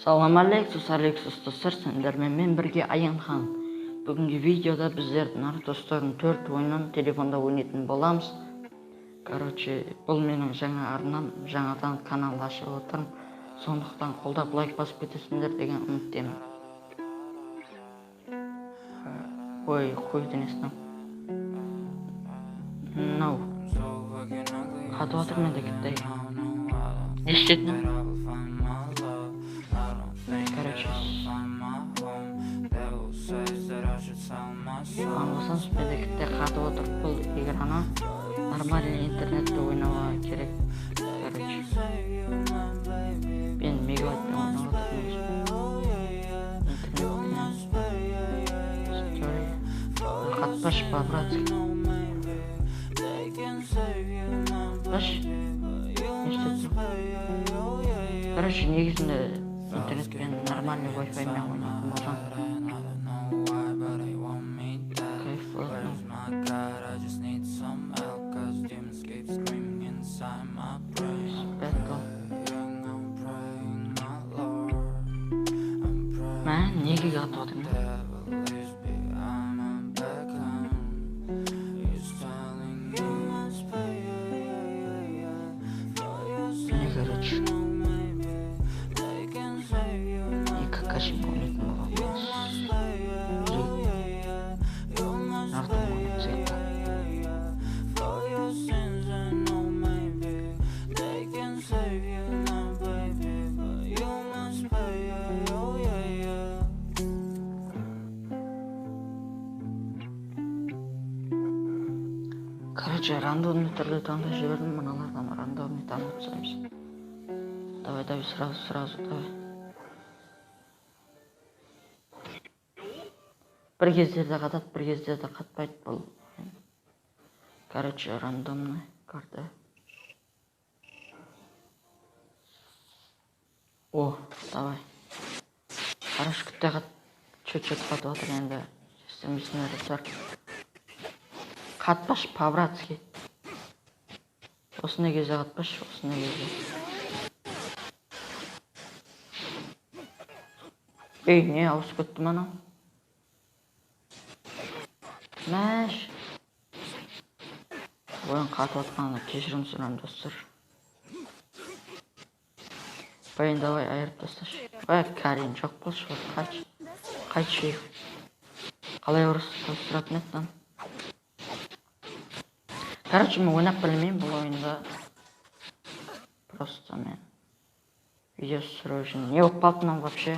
Салам алейкум, алейкум достар, сендермен мен бірге Аянхан. Бүгінгі видеода біздер Naruto Storm 4 ойынын телефонда ойнайтын боламыз. Короче, бұл менің жаңа арнам, жаңадан канал ашып отырмын. Сондықтан қолдап лайк басып кетесіңдер деген үміттемін. Ой, қой денесінің. Мынау. Қатып жатыр менде кетті. Не істедің? Короче, аңласаңыз, менде кетті қатып отыр. Бұл играны нормальный интернетте ойнауға керек. Короче, мен мегабайтпен ойнап отырмын. Интернетпен. Стой. Қатпашы по-братски. Қатпашы. Не істеп? Короче, негізінде интернетпен нормальный Wi-Fi мен ойнайтын болсаң, кайф болады. Battle. Мә, неге қатып жатыр мен? Міне, короче. И Какаши ойнайтын боламыз. Наруто ойнап тастайық. Короче, рандомный түрде таңдап жібердім, мыналардан рандомный таңдап тастаймыз. Давай, давай, сразу, сразу, давай. Бір кездерде қатады, бір кездерде қатпайды бұл. Короче, рандомный карта. О, давай. Хорошо, күтте қат, чуть-чуть қатып жатыр енді. Істемейсіңдер, достар. Қатпашы по-братски. Осындай кезде қатпашы, осындай кезде. Ей, не ауысып кетті ме анау? Мәш. Ойын қатып жатқанына кешірім сұраймын, достар. Баян, давай, айырып тасташы. Ой, Карин, жоқ болшы, вот, қайт. Қайтшы. Қалай ұрысып тастыратын еді lan? Короче, мен ойнап білмеймін бұл ойында. Просто мен видео түсіру үшін. Не болып қалды мынау вообще?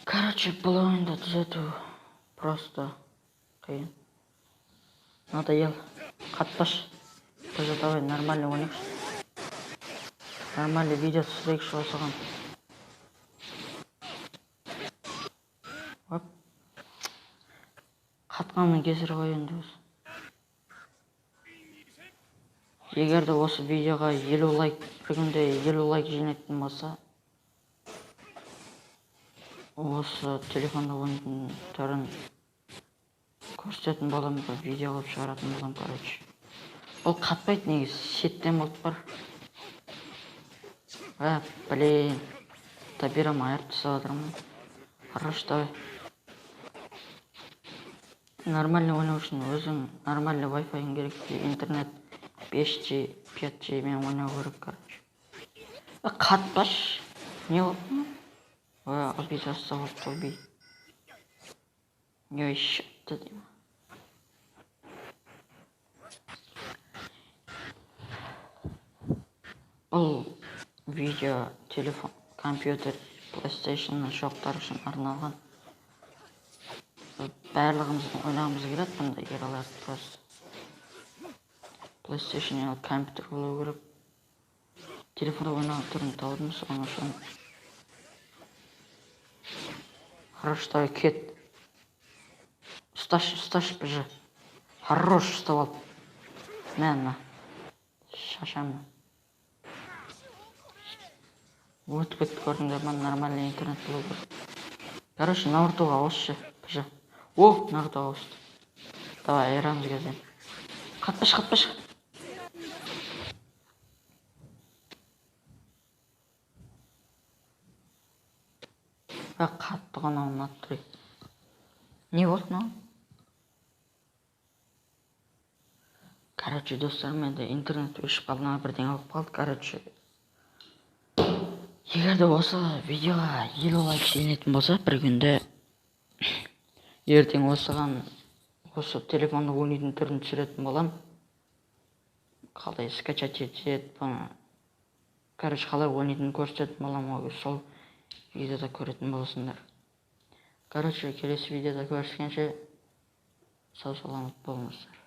Короче, бұл ойынды түзету просто қиын. Надоел. Қатпаш. Тоже давай нормально ойнайықшы. Нормальный видео түсірейікші осыған. Оп. Қатқанның кесірі ғой енді осы. Егер де осы видеоға 50 лайк, бір күнде 50 лайк жинайтын болса, осы телефонда ойнайтын түрін көрсететін боламын, бір видео қылып шығаратын боламын, короче. Ол қатпайды негізі, шеттен болып бар. А, блин. Табирам айырып тастап жатырмын. Хорош, давай. Нормально ойнау үшін өзің нормальный Wi-Fi-ың керек, интернет 5G, 5G мен ойнау керек, короче. Қатпаш. Не болды? Ой, обижаться болып қой, Не шықты деймін. Бұл видео телефон, компьютер, PlayStation жоқтар үшін арналған. Барлығымыздың ойнағымыз келеді бұндай играларды просто. PlayStation я компьютер болу керек. Телефонда ойнау түрін таудым, соның үшін. Хорош, давай, кет. Ұсташы, ұсташы, бжы. Хорош, ұстап ал. Мә, мына. Шашамын. Өтіп кетті, көрдіңдер ма, нормальный интернет болу керек. Короче, Нарутоға ауысшы, бжы. О, Нарутоға ауысты. Давай, айырамыз қазір. Қатпаш, қатпаш. Қатты ғана ұнап тұр. Не болды мынау? Короче, достар, менде интернет өшіп қалды ма, бірдеңе болып қалды. Короче, егер де осы видеоға 50 лайк жиналатын болса, бір күнде ертең осыған осы телефонды ойнайтын түрін түсіретін боламын. Қалай скачать етеді бұны, короче, қалай ойнайтынын көрсететін боламын, сол видеода көретін боласыңдар. Короче, келесі видеода көріскенше сау саламат болыңыздар.